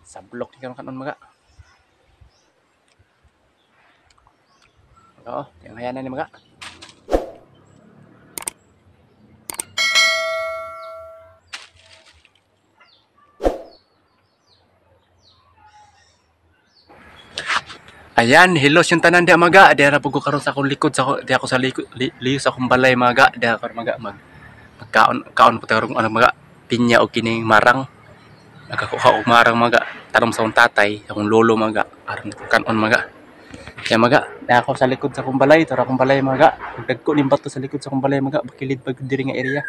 Sablok ni karon kanon maga. Oo, tingayanan ni maga. Ayan, hilos yung tanan di maga. Di ra ko karon sa akong likod sa di ako sa likod li, liyo sa akong balay maga. Di ako maga mag magkaon kaon po tarong ano maga pinya og kining marang. Nakakuha og marang maga. Tanom sa akong tatay, akong lolo maga. Aron kanon maga. Kaya maga, di ako sa likod sa akong balay, tara akong balay maga. Dagko ning bato sa likod sa akong balay maga, bakilid pag diri nga area.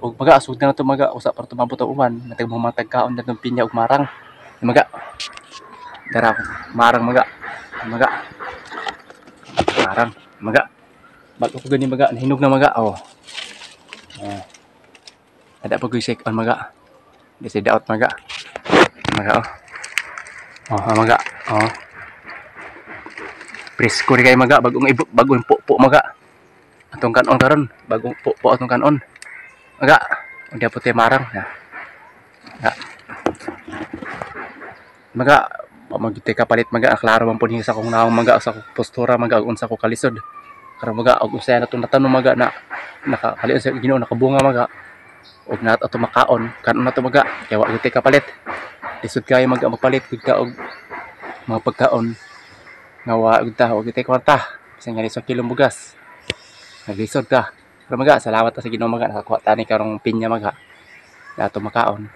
Og maga sugdan na to maga usa para tumabot ang uwan, natag mo matagkaon datong pinya og marang. Maga. Dara ako, marang maga. Maga. Marang, maga. Bago ko gani maga, nahinog na maga oh. Oh. Ada pa ko on maga. Di si daot maga. Maga oh. Oh, maga. Oh. Presko ri kay maga, bagong ibok, bagong pukpok maga. Atong kanon karon, bagong pukpok atong kanon. Maga, unya puti marang na. Maga. Maga, pamagite kapalit maga, klaro man pud sa akong naong maga sa akong postura maga ug unsa ko kalisod. Karon maga og unsay na itong natanong maga na nakakalion sa Ginoo nakabunga maga og naat ato makaon kanon na to maga kay wa gyud kapalit. Lisod kayo maga magpalit gud ka og mga pagkaon nga wa gud ta, wa gyud kwarta bisan nga sa kilong bugas. Naglisod ka. Pero maga salamat ta sa Ginoo maga nakakuha ta ni karong pinya maga na ato makaon.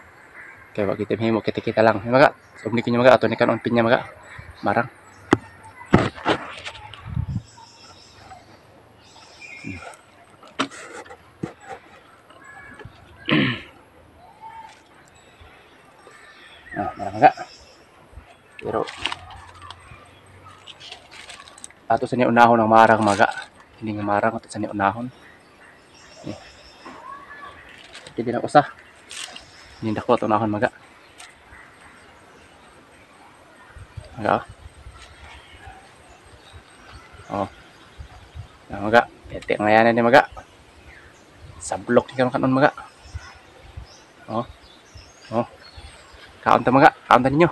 Kay wa gyud mahimo kita-kita lang. Maga, sugni kinyo maga ato ni kanon pinya maga. Marang. Ah, marang maga. Pero ato sa ni unahon ang marang maga. Ini nga marang ato sa ni unahon. Eh. Hindi na usa. Hindi na ko ato unahon maga. Maga. Oh. Ah, maga. Pete ngayanan ni maga. Sablok ni karon kanon maga. Oh. Oh. Kaon ta maga, kaon ta ninyo.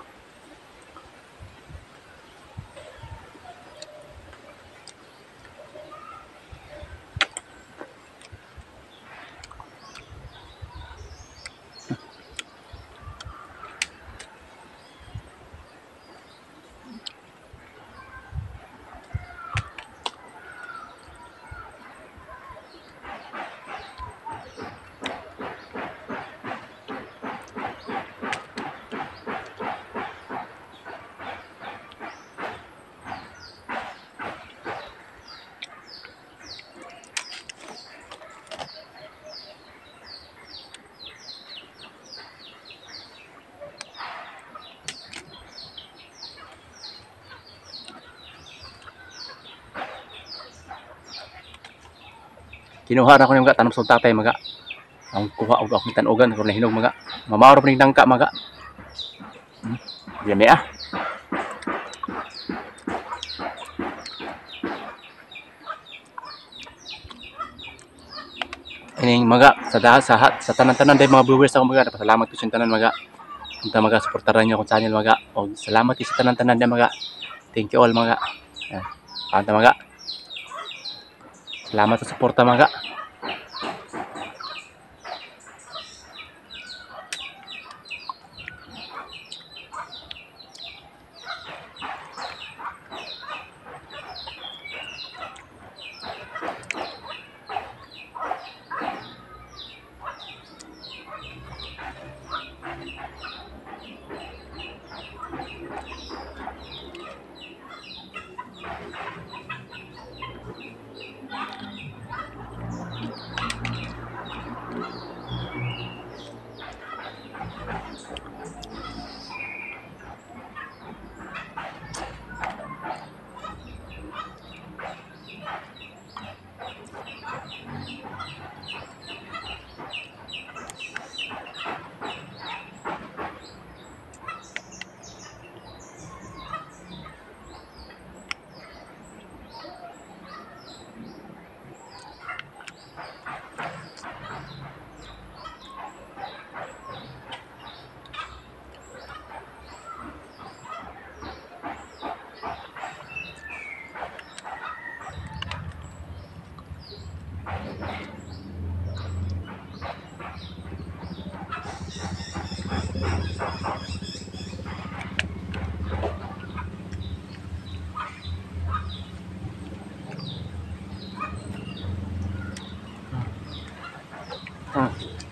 Kinuha ra ko ni maga tanom sa tatay maga. Ang kuha og akong tanugan karon nahinog maga. Mamawro pa ning dangka maga. Yami ah. Ining maga sa sa tanan-tanan day mga viewers ako maga, napasalamat ko sa tanan maga. Unta maga suportaran niyo akong channel maga. Og salamat sa tanan-tanan day maga. Thank you all maga. Anta maga. Salamat sa suporta maga.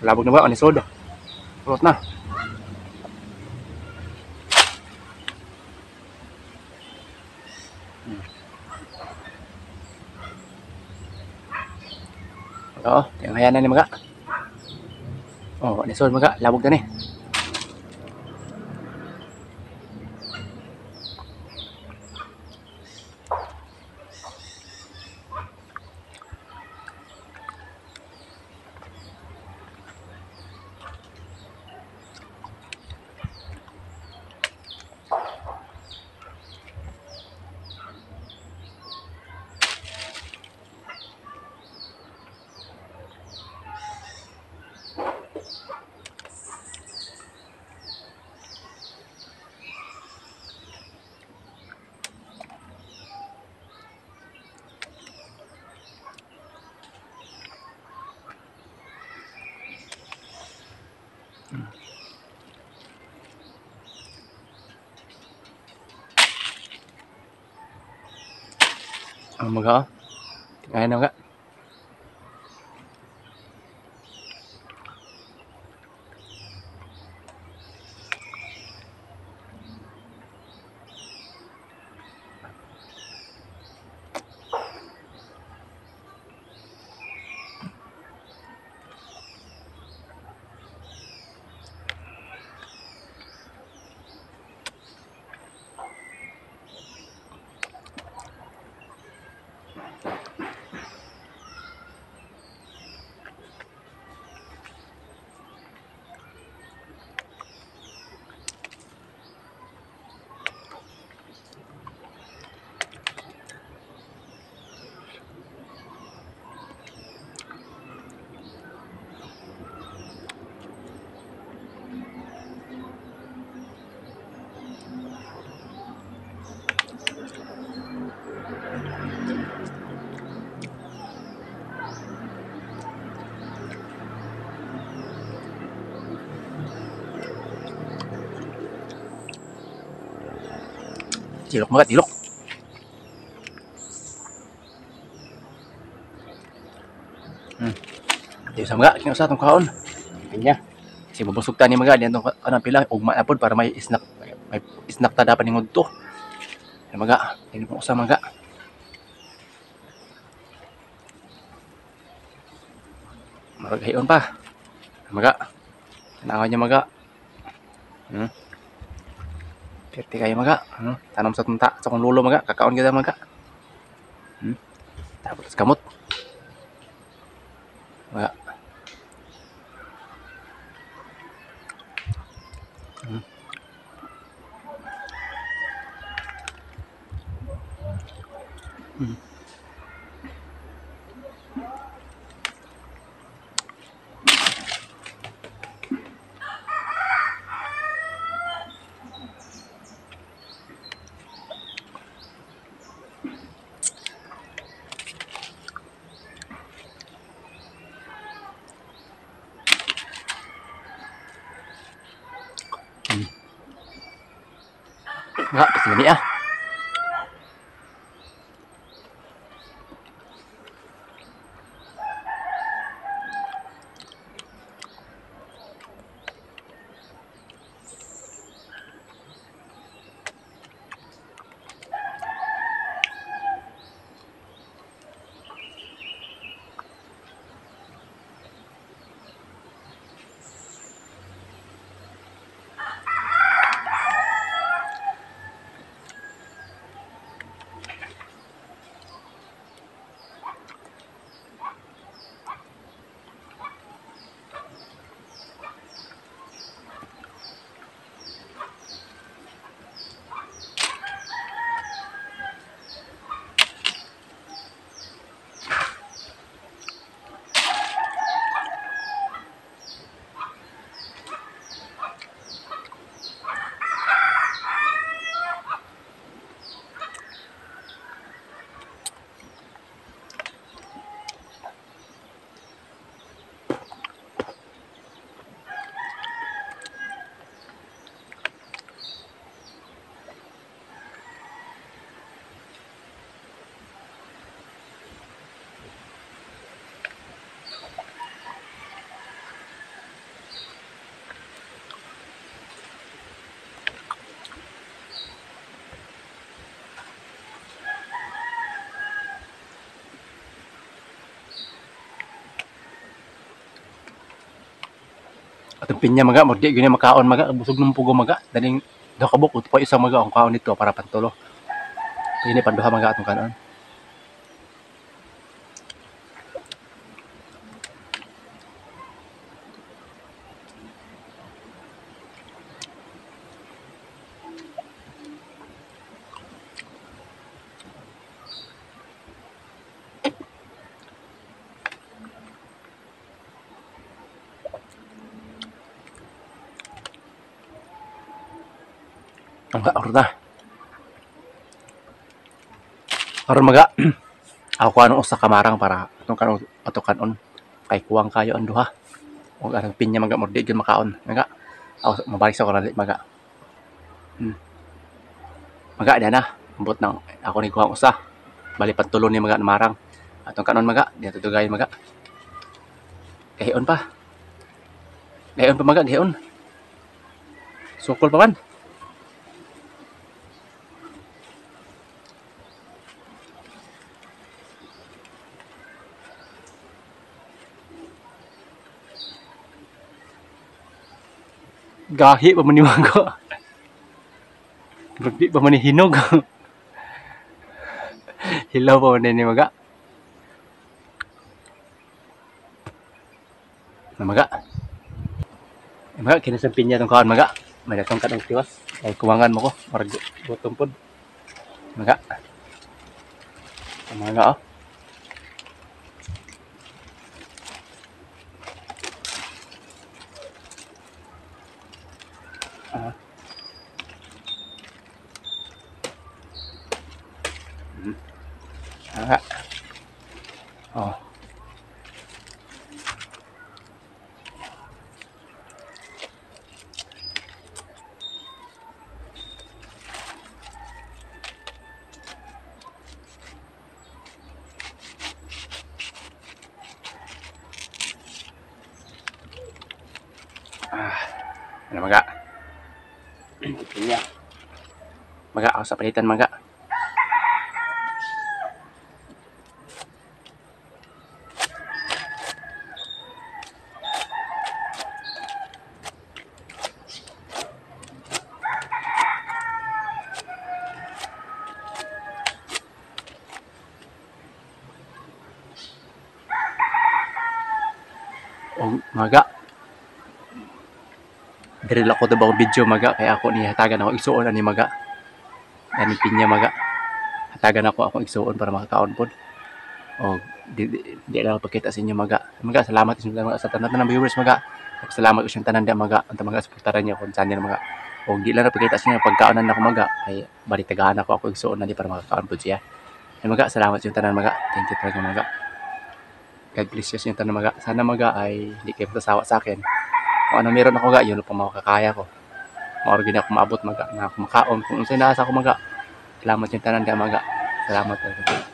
Labog na ba? Ani soda. Pulot na. Oo, tinghayan na ni mga. Oh, ani soda mga, labog na ni. Ang mga, tinghayan na mga. Tilok mga, tilok. Di sa mga, kinu sa atong kaon. Pinya. Kasi mabusog ta ni mga, di atong kanang pila, ugma na pod para may snack ta dapat ningod to. Ano mga, hindi mo sa mga. Maraghayon pa. Mga. Tanawan niya mga. Pirti kayo mga. Tanom sa tunta sa kong lulo mga, kakaon kita mga. Tapos kamot. Mga. Mga, kasi ah. Atong pinya maga, murag di gyud ni makaon maga, busog ng pugo maga. Daning duha ka buok pa isa maga ang kaon nito para pantulo. Ini panduha maga atong kanon. Ang orda. Karon maga ako anong usa ka marang para atong kanon ato kanon kay kuwang kayo ang duha. Og arang pinya maga murag di gyud makaon. Maga ako mabalik sa ko maga. Maga diha na. Ambot nang ako ni kuhang usa. Bali pantulo ni maga marang. Atong kanon maga, diha tudugayon maga. Gahion pa. Gahion pa maga, gahion. Sukol pa man. Gahi pa man ni maga. Di pa man ni hinog. Hilaw pa man ni maga. Maga. Maga kini sa pinya tong kaon maga. May datong kadong tiwas. Ay kuwangan mo ko, marag gutom pod. Maga. Maga oh. Maga. Oh. Ano maga? Pinya. Maga ako sa palitan maga. Og maga. Diri lang ko tabang video maga kay ako ni hatagan ako igsuon ani maga. Ani pinya maga. Hatagan ako akong igsuon para makakaon pod. Og di lang pakita sa inyo maga. Maga salamat sa inyo sa tanan ng viewers maga. Salamat sa tanan di maga. Ang maga suportaran niyo kung channel maga. Og di lang pakita sa inyo pagkaonan ako maga kay bali tagaan ako ako igsuon ani para makakaon pod siya. Ay maga salamat sa tanan maga. Thank you talaga maga. God bless you sa inyo tanan maga. Sana maga ay hindi kayo masasawa sa akin. Kung ano meron ako ga, yun ang makakaya ko. Maorgin ako maabot maga, na ako makaon. Kung unsay nasa ako maga, salamat yung tanan ka maga. Salamat talaga.